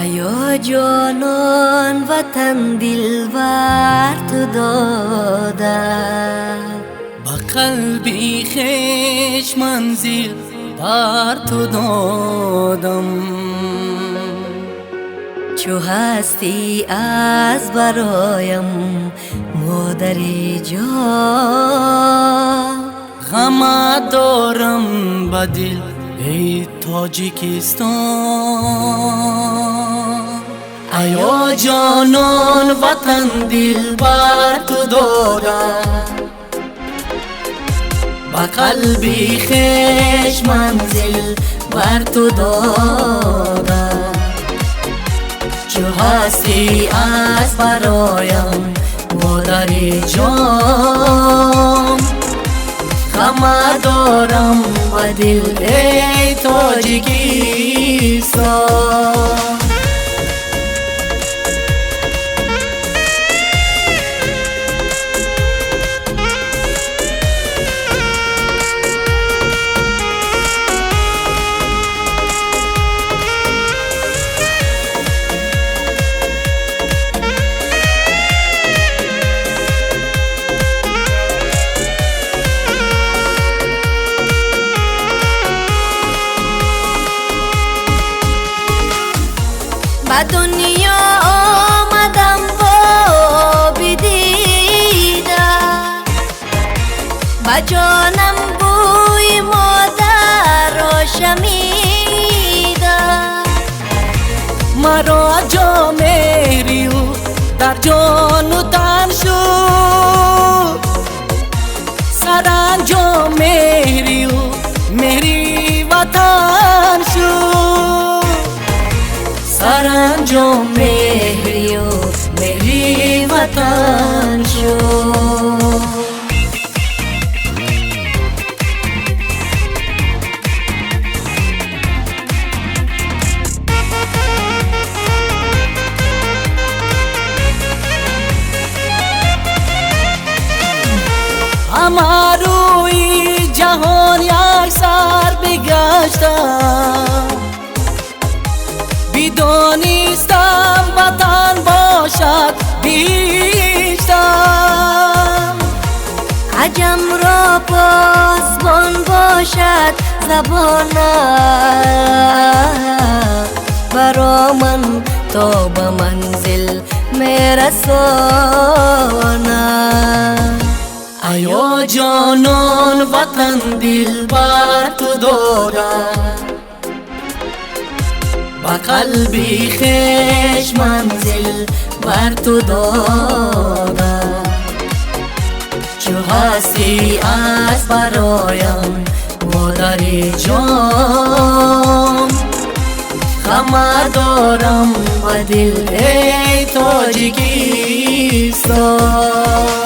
Аё ҷонон ватан дилбар ту додам, ба қалби хеш манзил бар ту додам. Чу ҳастӣ аз бароям модари ҷон, ғама дорам ба дил эй Тоҷикистон. Аё ҷонон ватан дилбар ту додам, ба қалби хеш манзил бар ту додам. Чу ҳастӣ аз бароям модари ҷон, ғама дорам ба дил эй Тоҷикистон. Ба дунё омадам бо бидида, ба ҷонам бӯи модарро шамида. Маро ҷо меҳри ӯ дар ҷону тан шуд, саранҷом меҳри ӯ меҳри ватан шуд. Саранҷом меҳри ӯ меҳри ватан шуд. Ҳама рӯи ҷаҳон яксар бигаштам, бидонистам ватан бошад биҳиштам. Аҷамро посбон бошад забона, баро ман то ба манзил мерасона. Аё ҷонон ватан дилбар ту дорам, ба қалби хеш манзил бар ту додам. Чу ҳастӣ аз бароям модари ҷон, ғама дорам ба дил эй Тоҷикистон.